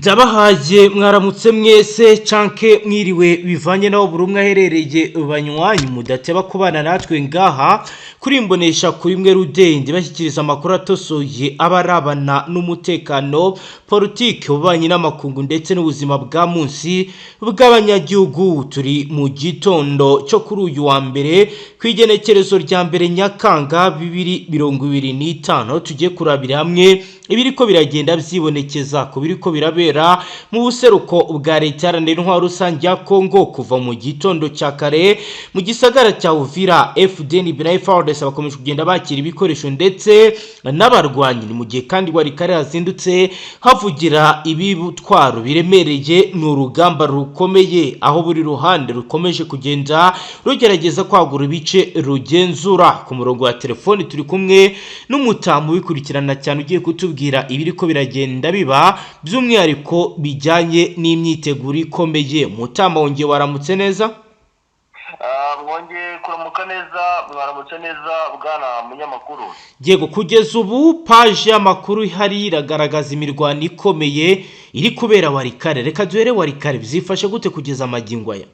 Ndabahaye mwaramutse mwese canke mwiriwe, bivanye naho buri umwe aherereye. Banywanyi mudateba kubana natwe ngaha kuri imbonesha kuri mwe rudende, bashyikiriza amakuru atosoye aba arabana n'umutekano, politike, ububanyi n'amakungu ndetse n'ubuzima bwa munsi bw'abanyagihugu. Turi mu gitondo cyo kuri uyu wa mbere, ku igenekerezo rya 1 Nyakanga 2025. Tugiye kurabira hamwe ibiriko biragenda vyibonekeza ku biriko birabera mu buseruko bwa Leta Iharanira Intwaro Rusange ya Kongo. Kuva mu gitondo cya kare, mu gisagara cya Uvira, FDNB na FARDC bakomeje kugenda bakira ibikoresho ndetse n'abarwanyi. Ni mu gihe kandi Walikale hazindutse havugira ibitwaro biremereye. Ni urugamba rukomeye, aho buri ruhande rukomeje kugenda rugerageza kwagura ibice rugenzura. Ku murongo wa telefoni turi kumwe n'umutamu ubikurikirana cyane, ugiye kutubwira ibiriko biragenda biba, by'umwihariko bijyanye n'imyiteguro ikomeye. Mutama, wongeye waramutse neza? Mwongeye kuramuka neza, mwaramutse neza, bwana munyamakuru. Yego, kugeza ubu paji y'amakuru ihari iragaragaza imirwano ikomeye iri kubera Walikale. Reka duhere Walikale, byifashe gute kugeza amagingo aya?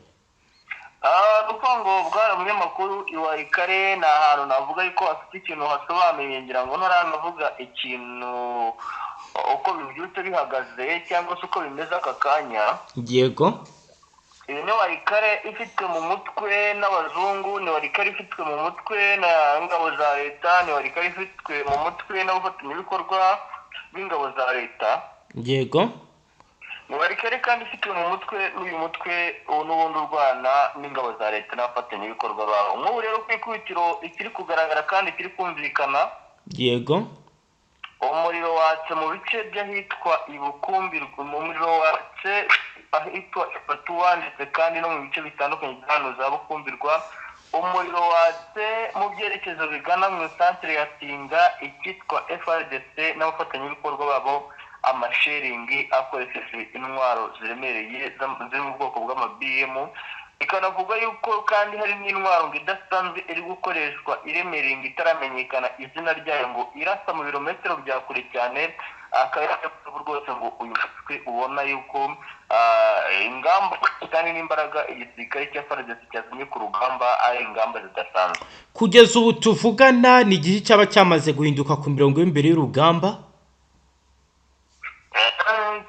Ni ukuvuga ngo, bwana munyamakuru, iWalikale ni ahantu navuga yuko hafite ikintu hasobanuye. Ngira ngo ntaranavuga ikintu uko bibyutse bihagaze cyangwa se uko bimeze aka kanya. Iyi ni Walikale ifitwe mu mutwe n'abazungu, ni Walikale ifitwe mu mutwe na ingabo za leta, ni Walikale ifitwe mu mutwe n'abafatanyabikorwa b'ingabo za leta. Ni Walikale kandi ifitwe mu mutwe n'uyu mutwe n'ubundi urwana n'ingabo za leta n'abafatanyabikorwa babo. Nk'ubu rero, ku ikubitiro, ikiri kugaragara kandi ikiri kumvikana, umuriro watse mu bice by'ahitwa Ibukumbirwa, umuriro watse ahitwa Ifatuwa, ndetse kandi no mu bice bitandukanye bya hano za Bukumbirwa. Umuriro watse mu byerekezo bigana mu isantere ya Tinga, icyitwa FARDC n'abafatanyabikorwa babo, amashelling akoresheje intwaro ziremereye ziri mu bwoko bw'ama BM. Ikanavuga yuko kandi hari n'intwaro ngo idasanzwe iri gukoreshwa, iremereye, ngo itaramenyekana izina ryayo, ngo irasa mu birometero bya kure cyane. Akaba yaravuze rwose ngo uyu mutwe ubona yuko ingamba kandi n'imbaraga igisirikare cya FARDC cyazanye ku rugamba ari ingamba zidasanzwe. Kugeza ubu tuvugana, ni igihe cyaba cyamaze guhinduka ku mirongo y'imbere y'urugamba?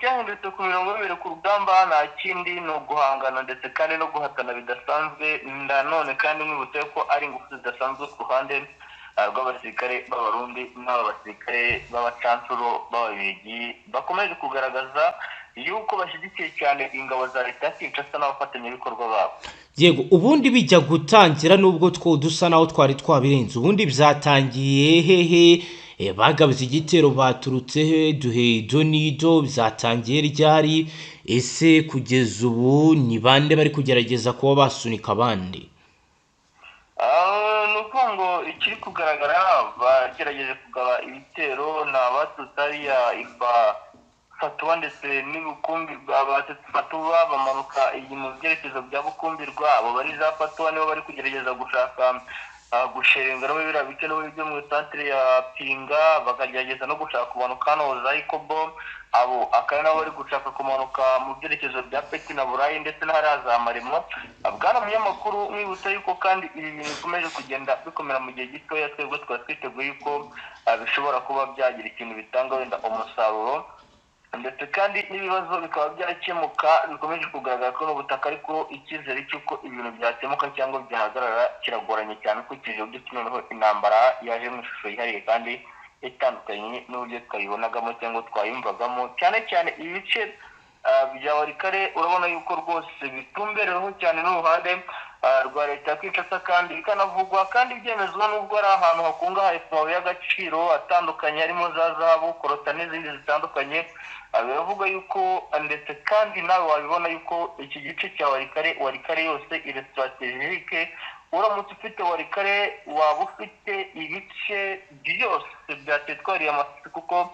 Cyahindutse ku mirongo y'ibiri ku rugamba nta kindi, ni uguhangana ndetse kandi no guhatana bidasanzwe. Nanone kandi mwibutse ko ari ingufu zidasanzwe ku ruhande rw'abasirikare b'Abarundi n'aba basirikare b'abacancuro b'Ababirigi, bakomeje kugaragaza yuko bashyigikiye cyane ingabo za leta ya Kinshasa n'abafatanyabikorwa babo. Yego, ubundi bijya gutangira, nubwo two dusa naho twari twabirenze, ubundi byatangiye hehe? Bagabye igitero baturutse he? Duhe ido n'ido, byatangiye ryari? Ese kugeza ubu ni bande bari kugerageza kuba basunika abandi? Ni ukuvuga ngo ikiri kugaragara, bagerageje kugaba ibitero ni abaturutse hariya iba Fatuwa ndetse n'Ibukumbirwa. Baturutse Fatuwa bamanuka iyi mu byerekezo bya Bukumbirwa. Abo bari za Fatuwa nibo bari kugerageza gushaka gushellinga no muri biriya bice no byo mu santere ya Pinga, bakagerageza no gushaka kumanuka hano za Ikobo. Abo akaba nabo bari gushaka kumanuka mu byerekezo bya Peti na Burayi ndetse n'ahariya za Marimo. Bwana munyamakuru, mwibutsa yuko kandi ibi bintu bikomeje kugenda bikomera mu gihe gitoya. Twebwe twaba twiteguye yuko bishobora kuba byagira ikintu bitanga, wenda umusaruro, ndetse kandi n'ibibazo bikaba byakemuka bikomeje kugaragara ko n'ubutaka. Ariko icyizere cy'uko ibintu byakemuka cyangwa byahagarara kiragoranye cyane, ukurikije uburyo noneho intambara yaje mu ishusho yihariye kandi itandukanye n'uburyo twayibonagamo cyangwa twayumvagamo. Cyane cyane ibice bya Walikale, urabona yuko rwose bitumbereweho cyane n'uruhande rwa leta ya Kinshasa, kandi bikanavugwa kandi byemezwa n'ubwo ari ahantu hakungahaye ku mabuye y'agaciro atandukanye, harimo za zahabu, coltan n'izindi zitandukanye. Biravuga yuko ndetse kandi nawe wabibona yuko iki gice cya Walikale, Walikale yose iri stratégique. Uramutse ufite Walikale, waba ufite ibice byose bya teritwari ya Masisi, kuko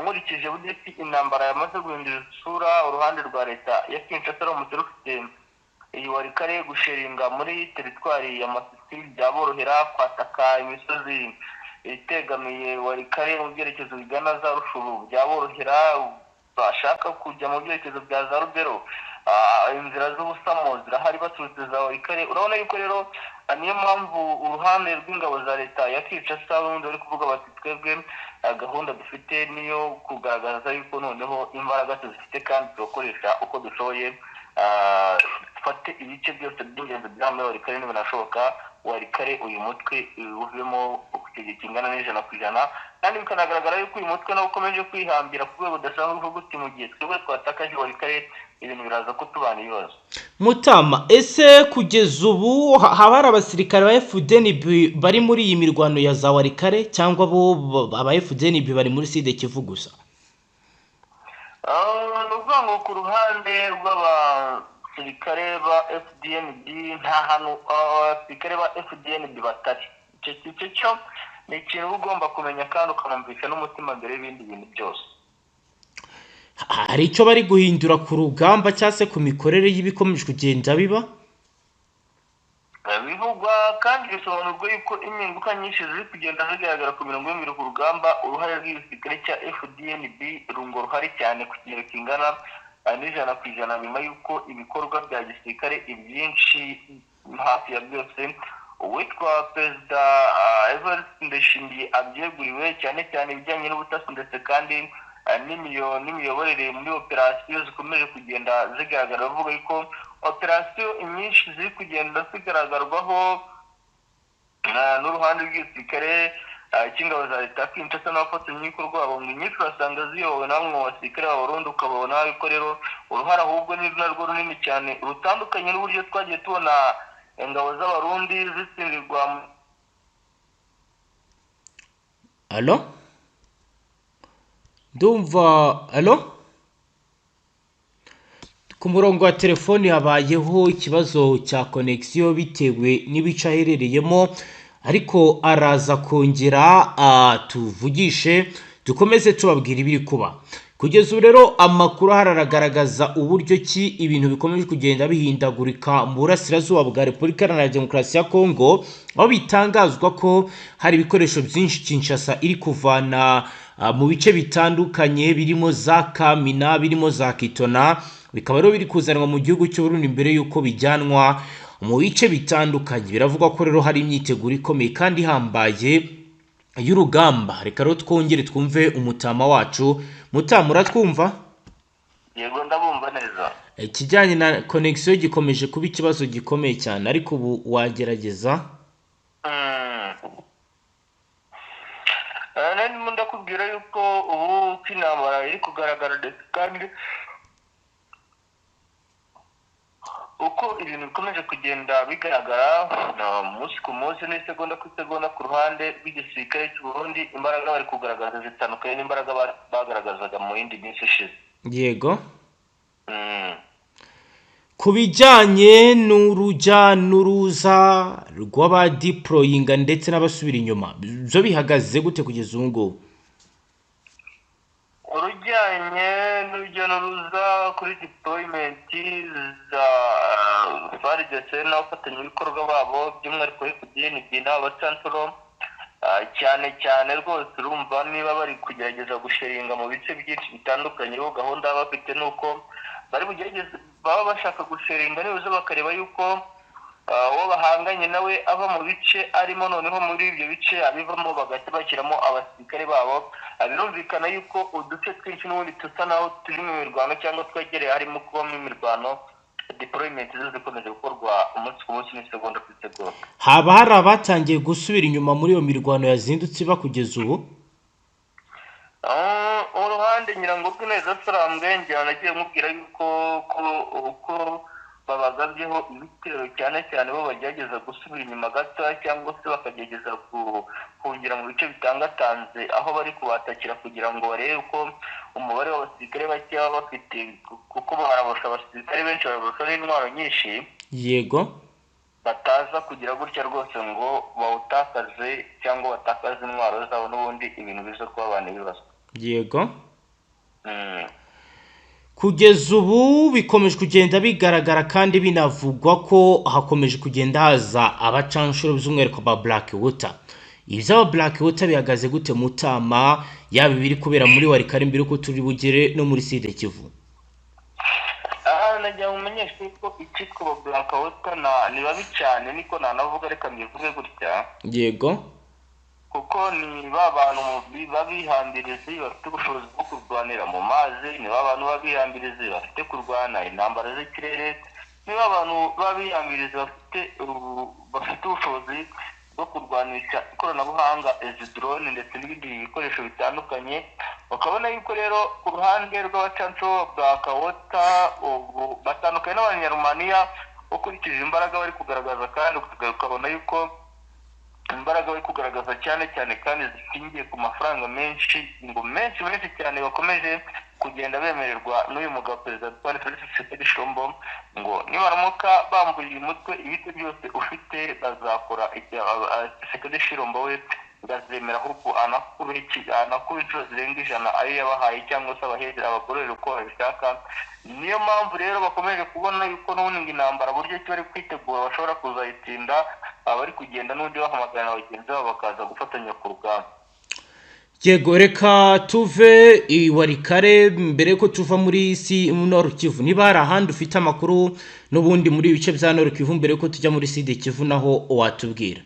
nkurikije buryo ki intambara yamaze guhindura isura, uruhande rwa leta ya Kinshasa ruramutse rufite iyi Walikale, gushellinga muri teritwari ya Masisi byaborohera, kwataka imisozi itegamiye Walikale mu byerekezo bigana za Rutshuru byaborohera. Bashaka kujya mu byerekezo bya za Rubero, inzira z'ubusamo zirahari baturutse za Walikale. Urabona yuko rero niyo mpamvu uruhande rw'ingabo za leta ya Kinshasa ubundi bari kuvuga bati: "Twebwe gahunda dufite niyo kugaragaza yuko noneho imbaraga tuzifite kandi turakoresha uko dushoboye, dufate ibice byose by'ingenzi bya muri Walikale, nibinashoboka Walikale uyu mutwe uvemo ku kigero kingana n'100%." Kandi bikanagaragara yuko uyu mutwe nawo ukomeje kwihambira ku rwego rudasanzwe, uvuga uti: "Mu gihe twebwe twatakaje Walikale, ibintu biraza kutubana ibibazo." Mutama, ese kugeza ubu haba hari abasirikare ba FDNB bari muri iyi mirwano ya za Walikale, cyangwa bo aba FDNB bari muri Sud Kivu gusa? Ni ukuvuga ngo ku ruhande rw'abasirikare ba FDNB, nta hantu abasirikare ba FDNB batari. Icyo cyo ni ikintu uba ugomba kumenya kandi ukanumvisha n'umutima mbere y'ibindi bintu byose. Hari icyo bari guhindura ku rugamba cyangwa se ku mikorere y'ibikomeje kugenda biba? Bivugwa kandi bisobanurwa yuko impinduka nyinshi ziri kugenda zigaragara ku mirongo y'imbere ku rugamba, uruhare rw'igisirikare cya FDNB rungo ruhari cyane ku kigero kingana n'100%, nyuma y'uko ibikorwa bya gisirikare ibyinshi hafi ya byose uwitwa Perezida Evariste Ndayishimiye abyeguriwe, cyane cyane ibijyanye n'ubutasi ndetse kandi n'imiyoborere muri operasiyo zikomeje kugenda zigaragara. Bavuga yuko operasiyo nyinshi ziri kugenda zigaragarwaho n'uruhande rw'igisirikare cy'ingabo za leta ya Kinshasa n'abafatanyabikorwa babo, ngo inyinshi urasanga ziyobowe na bamwe mu basirikare b'Abarundi, ukababona yuko rero uruhare ahubwo ni narwo runini cyane, rutandukanye n'uburyo twagiye tubona ingabo z'Abarundi zitsindirwa Allo, ndumva, allo, ku murongo wa telefoni habayeho ikibazo cya connexion bitewe n'ibice aherereyemo, ariko araza kongera tuvugishe, dukomeze tubabwira ibiri kuba. Kugeza ubu rero amakuru ahari aragaragaza uburyo ki ibintu bikomeje kugenda bihindagurika mu burasirazuba bwa Repubulika Iharanira Demokarasi ya Kongo, aho bitangazwa ko hari ibikoresho byinshi Kinshasa iri kuvana mu bice bitandukanye birimo za Kamina, birimo za Kitona, bikaba rero biri kuzanwa mu gihugu cy'u Burundi mbere y'uko bijyanwa mu bice bitandukanye. Biravugwa ko rero hari imyiteguro ikomeye kandi ihambaye y'urugamba. Reka rero twongere twumve umutama wacu. Mutama, uratwumva? Yego, ndabumva neza. Ikijyanye na connexion gikomeje kuba ikibazo gikomeye cyane, ariko ubu wagerageza. Narimo ndakubwira yuko ubu ko intambara iri kugaragara, ndetse kandi uko ibintu bikomeje kugenda bigaragara umunsi ku munsi n'isegonda ku isegonda, ku ruhande rw'igisirikare cy'u Burundi imbaraga bari kugaragaza zitandukanye n'imbaraga bagaragazaga mu yindi minsi ishize. Yego. Ku bijyanye n'urujya n'uruza rw'abadeployinga ndetse n'abasubira inyuma, byo bihagaze gute kugeza ubu ngubu? Urujyanye n'urujya n'uruza kuri deployment za FARDC n'abafatanyabikorwa babo, by'umwihariko FDNB n'abacancuro, cyane cyane rwose urumva niba bari kugerageza gusharinga mu bice byinshi bitandukanye, bo gahunda baba bafite ni uko bari bugerageze, baba bashaka gusharinga nibuze bakareba yuko uwo bahanganye nawe ava mu bice arimo, noneho muri ibyo bice abivamo bagahita bashyiramo abasirikare babo. Birumvikana yuko uduce twinshi n'ubundi dusa naho turi mu mirwano cyangwa twegereye harimo kubamo imirwano, deployment zo zikomeje gukorwa umunsi ku munsi n'isegonda ku isegonda. Haba hari abatangiye gusubira inyuma muri iyo mirwano yazindutse iba kugeza ubu? Uruhande nyirango rw'Intare Sarambwe, ngira nagiye mubwira yuko ko uko babagabyeho ibitero, cyane cyane bo bagerageza gusubira inyuma gato cyangwa se bakagerageza guhungira mu bice bitangatanze aho bari kubatakira, kugira ngo barebe uko umubare w'abasirikare bake baba bafite, kuko barabasha abasirikare benshi, barabasha n'intwaro nyinshi. Bataza kugira gutya rwose ngo bawutakaze cyangwa batakaze intwaro zabo, n'ubundi ibintu biza kubabana ibibazo. Kugeza ubu bikomeje kugenda bigaragara kandi binavugwa ko hakomeje kugenda haza abacanshuro, by'umwihariko ba Black Water. Iby'aba Black Water bihagaze gute Mutama, yaba ibiri kubera muri Warikare mbere uko turi bugere no muri Sud Kivu? Aha nagira ngo umenyeshe ko icyitwa Black Water ni babi cyane, niko nanavuga, reka mbivuge gutya. Yego. Kuko ni ba bantu b'abihambirizi bafite ubushobozi bwo kurwanira mu mazi, ni ba bantu b'abihambirizi bafite kurwana intambara z'ikirere, ni ba bantu b'abihambirizi bafite ubushobozi bwo kurwanisha ikoranabuhanga, izi drone ndetse n'ibindi bikoresho bitandukanye. Ukabona yuko rero ku ruhande rw'abacanco bwa Kawota ubu batandukanye n'Abanyarumaniya ukurikije imbaraga bari kugaragaza, kandi ukabona yuko imbaraga bari kugaragaza cyane cyane kandi zishingiye ku mafaranga menshi, ngo menshi menshi cyane bakomeje kugenda bemererwa n'uyu mugabo Perezida Antoine Felix Tshisekedi Tshilombo, ngo nibaramuka bambuye uyu mutwe ibiti byose ufite bazakora Tshisekedi Tshilombo we bazemera ahubwo anakube inshuro zirenga 100 ayo yabahaye, cyangwa se abahezera abagororera uko babishaka. Niyo mpamvu rero bakomeje kubona yuko n'ubundi intambara buryo ki bari kwitegura bashobora kuzayitsinda, abari kugenda n'undi bahamagara na bagenzi babo bakaza gufatanya ku rugamba. Yego, reka tuve i Warikare mbere ko tuva muri si Nord Kivu. Niba hari ahandi ufite amakuru n'ubundi muri ibice bya Nord Kivu mbere ko tujya muri Sud Kivu naho watubwira.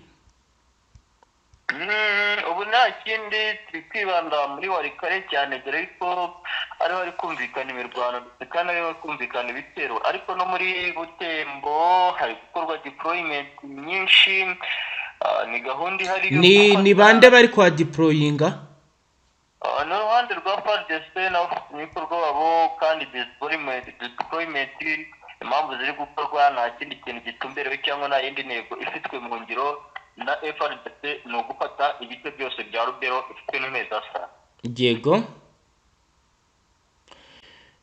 Ubu nta kindi, turi kwibanda muri Warikare cyane dore ko ariho hari kumvikana imirwano ndetse kandi ariho hari kumvikana ibitero, ariko no muri Butembo hari gukorwa deployment nyinshi. Ni gahunda ihari. Ni bande bari kwa deployinga? Ni uruhande rwa FARDC n'abafatanyabikorwa babo, kandi deployment impamvu ziri gukorwa nta kindi kintu gitumberewe cyangwa nta yindi ntego ifitwe mu ngiro na FARDC, ni ugufata ibice byose bya Rubero ifitwe n'intezasa. Yego.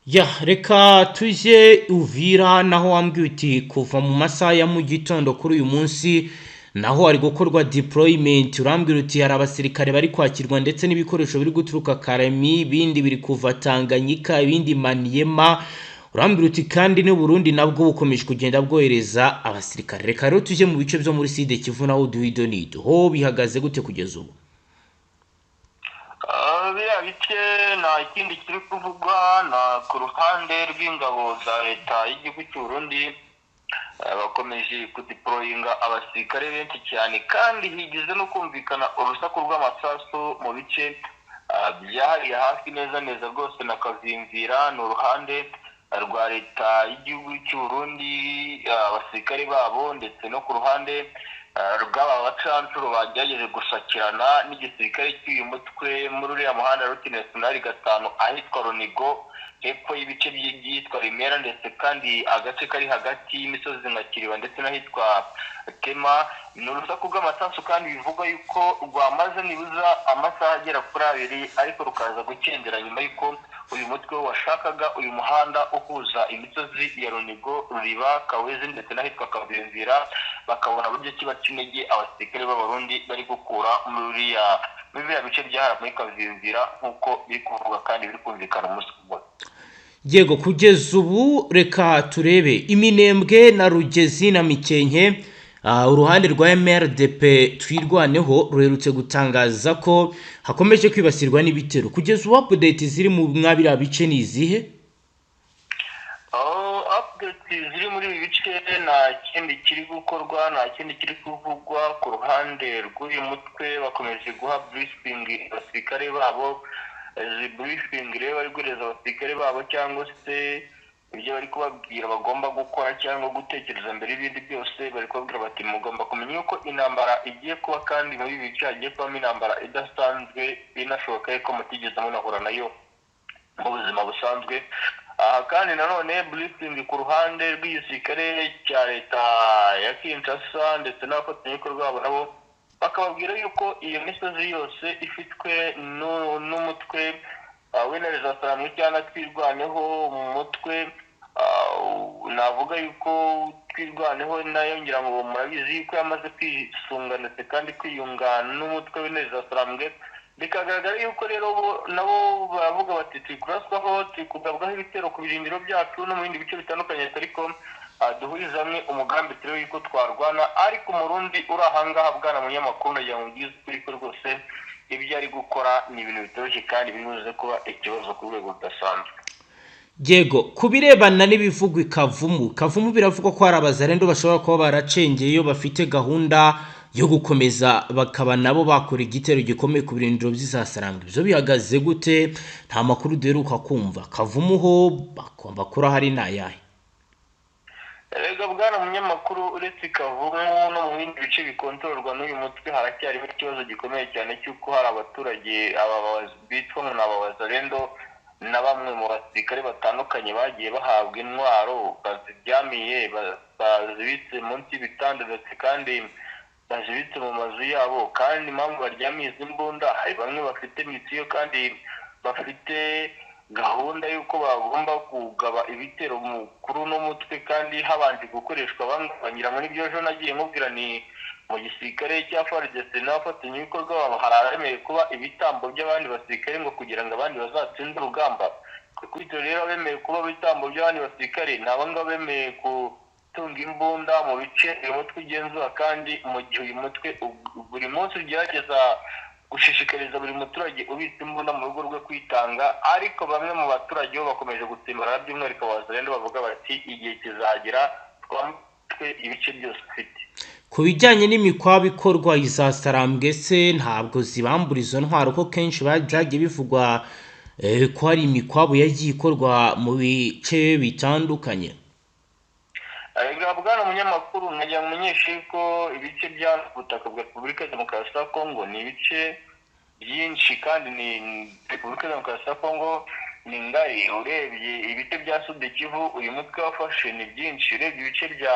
Ya, reka tujye Uvira naho wambwiye uti kuva mu masaha ya mu gitondo kuri uyu munsi naho hari gukorwa deployment. Urambwira uti hari abasirikare bari kwakirwa ndetse n'ibikoresho biri guturuka Karemi, ibindi biri kuva Tanganyika, ibindi Maniema. Urambwira uti kandi n'u Burundi nabwo bukomeje kugenda bwohereza abasirikare. Reka rero tujye mu bice byo muri Sud Kivu naho duhido nido ho bihagaze gute kugeza ubu? Biriya bice nta kindi kiri kuvugwa, na ku ruhande rw'ingabo za leta y'igihugu cy'u Burundi bakomeje kudeployinga abasirikare benshi cyane, kandi higeze no kumvikana urusaku rw'amasasu mu bice byahariye hafi neza neza rwose na Kavimvira. Ni uruhande rwa leta y'igihugu cy'u Burundi, abasirikare babo, ndetse no ku ruhande rw'aba bacancuro bagerageje gusakirana n'igisirikare cy'uyu mutwe muri uriya muhanda route nationale 5 ahitwa Runigo, hepfo y'ibice byitwa Remera, ndetse kandi agace kari hagati y'imisozi nka Kiriba ndetse n'ahitwa Tema. Ni urusaku rw'amasasu kandi bivugwa yuko rwamaze nibuza amasaha agera kuri 2, ariko rukaza gukendera nyuma y'uko uyu mutwe washakaga uyu muhanda uhuza imisozi ya Runigo, Ruriba, Kawezi ndetse n'ahitwa Kavimvira, bakabona buryo ki baca intege abasirikare b'Abarundi bari gukura muri biriya bice byahara muri Kavimvira, nk'uko biri kuvuga kandi biri kumvikana umunsi ku munsi. Yego, kugeza ubu reka turebe Iminembwe na Rugezi na Mikenke. Uruhande rwa MRDP Twirwaneho ruherutse gutangaza ko hakomeje kwibasirwa n'ibitero. Kugeza ubu update ziri mu mwabira bice ni izihe? Update ziri muri ibi bice nta kindi kiri gukorwa, nta kindi kiri kuvugwa ku ruhande rw'uyu mutwe. Bakomeje guha briefing abasirikare babo. Izi briefing rero bari guhereza abasirikare babo cyangwa se ibyo bari kubabwira bagomba gukora cyangwa gutekereza mbere y'ibindi byose, bari kubabwira bati mugomba kumenya yuko intambara igiye kuba, kandi muri ibi bice hagiye kubamo intambara idasanzwe, inashoboka yuko mutigeze munahura nayo mu buzima busanzwe. Aha kandi nanone briefing ku ruhande rw'igisirikare cya leta ya Kinshasa ndetse n'abafatanyabikorwa babo nabo bakababwira yuko iyo misozi yose ifitwe n'umutwe w'intare za Sarambwe cyangwa Twirwaneho, umutwe navuga yuko Twirwaneho nayo ngira ngo murabizi yuko yamaze kwisunga ndetse kandi kwiyunga n'umutwe w'intare za Sarambwe. Bikagaragara yuko rero nabo baravuga bati turi kuraswaho, turi kugabwaho ibitero ku birindiro byacu no mu bindi bice bitandukanye, ariko Duhurize hamwe umugambi turebe yuko twarwana. Ariko Umurundi uri ahangaha, bwana munyamakuru, ndagira ngo ubwize ukuri ko rwose ibyo ari gukora ni ibintu bitoroshye kandi biri buze kuba ikibazo ku rwego rudasanzwe. Yego, ku birebana n'ibivugwa i Kavumu, Kavumu biravugwa ko hari abazarendo bashobora kuba baracengeye iyo bafite gahunda yo gukomeza bakaba nabo bakora igitero gikomeye ku birindiro by'izasarambwe. Ibyo bihagaze gute? Nta makuru duheruka kumva. Kavumu ho amakuru ahari ni ayahe? Erega bwana munyamakuru, uretse Kavumu no mu bindi bice bikontororwa n'uyu mutwe haracyarimo ikibazo gikomeye cyane cy'uko hari abaturage aba bitwa ngo ni abawazarendo na bamwe mu basirikare batandukanye bagiye bahabwa intwaro baziryamiye, bazibitse munsi y'ibitanda ndetse kandi bazibitse mu mazu yabo. Kandi impamvu baryamiye izi mbunda, hari bamwe bafite misiyo kandi bafite gahunda y'uko bagomba kugaba ibitero kuri uno mutwe kandi habanje gukoreshwa bamwe. Ngira ngo nibyo ejo nagiye nkubwira, ni mu gisirikare cya FARDC n'abafatanyabikorwa babo hari abemerewe kuba ibitambo by'abandi basirikare ngo kugira ngo abandi bazatsinde urugamba. Kuri ibyo rero, abemeye kuba ibitambo by'abandi basirikare ni abangaba bemeye gutunga imbunda mu bice uyu mutwe ugenzura, kandi mu gihe uyu mutwe buri munsi ugerageza gushishikariza buri muturage ubitse imbunda mu rugo rwe kwitanga. Ariko bamwe mu baturage bo bakomeje gutsimbarara, by'umwihariko abazarendo, bavuga bati igihe kizagera twambutwe ibice byose ufite. Ku bijyanye n'imikwabo ikorwa izasarambwe se, ntabwo zibambura izo ntwaro, ko kenshi byagiye bivugwa ko hari imikwabo yagiye ikorwa mu bice bitandukanye? Erega bwana munyamakuru, nkagira ngo umenyeshe ko ibice bya butaka bwa Repubulika ya Demokarasi ya Kongo ni ibice byinshi, kandi ni Repubulika ya Demokarasi ya Kongo ni ngari. Urebye ibice bya Sud Kivu uyu mutwe wafashe ni byinshi, urebye ibice bya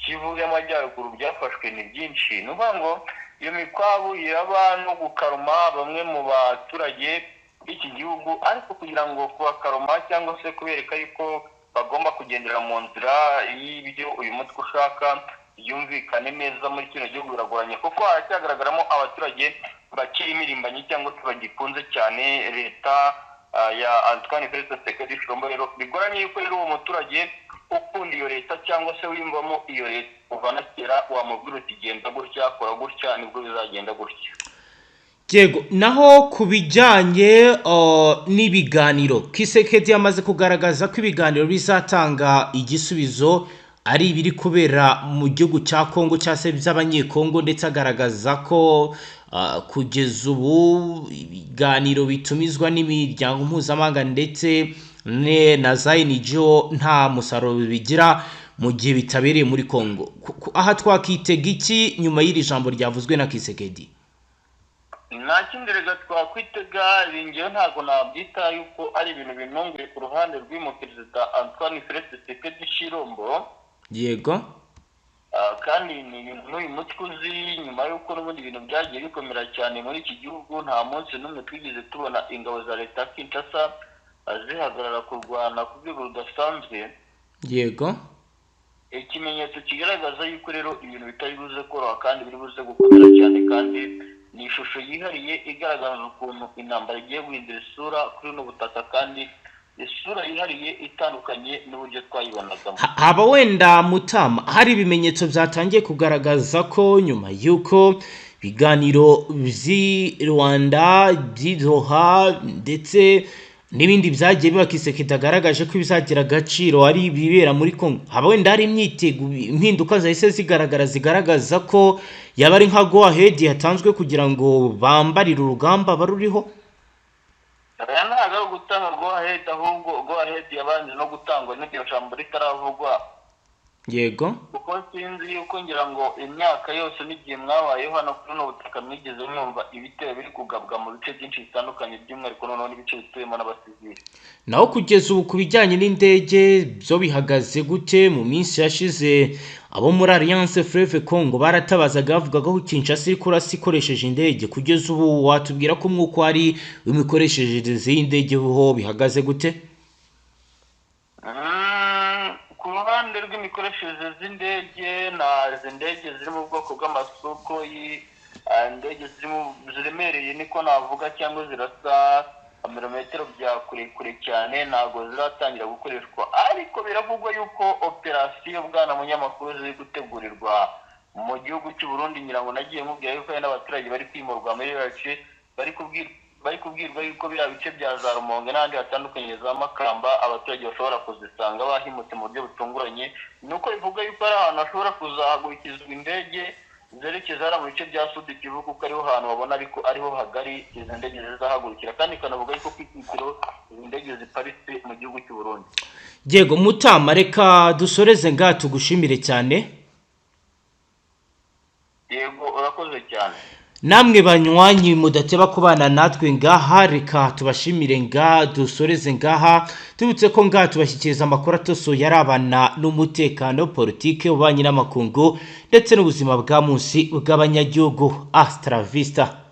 Kivu y'Amajyaruguru byafashwe ni byinshi. Ni ukuvuga ngo iyo mikwabu iraba no gukaruma bamwe mu baturage b'iki gihugu, ariko kugira ngo kubakaruma cyangwa se kubereka yuko bagomba kugendera mu nzira y'ibyo uyu mutwe ushaka byumvikane neza muri kino gihugu biragoranye, kuko haracyagaragaramo abaturage bakiri imirimbanyi cyangwa se bagikunze cyane leta ya Antoine Felix Tshisekedi Tshilombo. Rero bigoranye yuko rero uwo muturage ukunda iyo leta cyangwa se wiyumvamo iyo leta kuva na kera wamubwira uti genda gutya, kora gutya, nibwo bizagenda gutya. Yego, naho ku bijyanye n'ibiganiro, Tshisekedi yamaze kugaragaza ko ibiganiro bizatanga igisubizo ari ibiri kubera mu gihugu cya Kongo cyangwa se by'Abanyekongo, ndetse agaragaza ko kugeza ubu ibiganiro bitumizwa n'imiryango mpuzamahanga ndetse na za NGO nta musaruro bigira mu gihe bitabereye muri Kongo. Aha twakitega iki nyuma y'iri jambo ryavuzwe na Tshisekedi? Nta kindi rega twakwitega. Ibi ngewe ntabwo nabyita yuko ari ibintu bintunguye ku ruhande rw'uyu perezida Antoine Felix Tshisekedi Tshilombo. Kandi ni ibintu n'uyu mutwe uzi, nyuma y'uko n'ubundi ibintu byagiye bikomera cyane muri iki gihugu, nta munsi n'umwe twigeze tubona ingabo za leta ya Kinshasa zihagarara kurwana ku rwego rudasanzwe. Ikimenyetso kigaragaza yuko rero ibintu bitari buze koroha kandi biri buze gukomera cyane, kandi ni ishusho yihariye igaragaza ukuntu intambara igiye guhindura isura kuri buno butaka, kandi isura yihariye itandukanye n'uburyo twayibonagamo. Haba wenda Mutama hari ibimenyetso byatangiye kugaragaza ko nyuma y'uko ibiganiro by'i Rwanda, by'i Doha ndetse n'ibindi byagiye biba, Tshisekedi agaragaje ko ibizagira agaciro ari ibibera muri Congo, haba wenda hari impinduka zahise zigaragara zigaragaza ko yaba ari nka go ahead yatanzwe kugira ngo bambarire urugamba baruriho? Aya ntabwo ari ugutanga go ahead, ahubwo go ahead yabanje no gutangwa n'iryo jambo ritaravugwa. Kuko sinzi yuko ngira ngo imyaka yose n'igihe mwabayeho hano kuri buno butaka mwigeze mwumva ibitero biri kugabwa mu bice byinshi bitandukanye, by'umwihariko noneho n'ibice bituyemo n'abasivili. Naho kugeza ubu ku bijyanye n'indege byo bihagaze gute? Mu minsi yashize abo muri Alliance Fleuve Congo baratabazaga bavuga ko Kinshasa iri kurasa ikoresheje indege. Kugeza ubu watubwira ko umwuka wari w'imikoreshereze y'indege ho bihagaze gute? Ku ruhande rw'imikoreshereze z'indege, na izi ndege ziri mu bwoko bw'amasukhoi, indege ziremereye niko navuga, cyangwa zirasa. Ibirometero bya kure kure cyane ntabwo ziratangira gukoreshwa, ariko biravugwa yuko operasiyo, bwana munyamakuru, ziri gutegurirwa mu gihugu cy'u Burundi. Ngira ngo nagiye mubwira yuko hari n'abaturage bari kwimurwa muri biriya bice, bari kubwirwa yuko biriya bice bya za Rumonge n'ahandi hatandukanye, za Makamba, abaturage bashobora kuzisanga bahimutse mu buryo butunguranye. Ni uko bivuga yuko ari ahantu hashobora kuzahagurukizwa indege zerekeza hariya mu bice bya Sud Kivu, kuko ariho hantu babona ariko ariho hagari izo ndege zizahagurukira, kandi ikanavuga yuko ku ikubitiro izi ndege ziparitse mu gihugu cy'u Burundi. Yego mutama, reka dusoreze ngaha, tugushimire cyane. Yego, urakoze cyane. Namwe banywanyi mudateba kubana natwe ngaha, reka tubashimire, nga dusoreze ngaha. Tubutse ko ngaha tubashyikiriza amakuru atosoye arabana n'umutekano, politike, ububanyi n'amakungu ndetse n'ubuzima bwa munsi bw'abanyagihugu. Hasta la vista.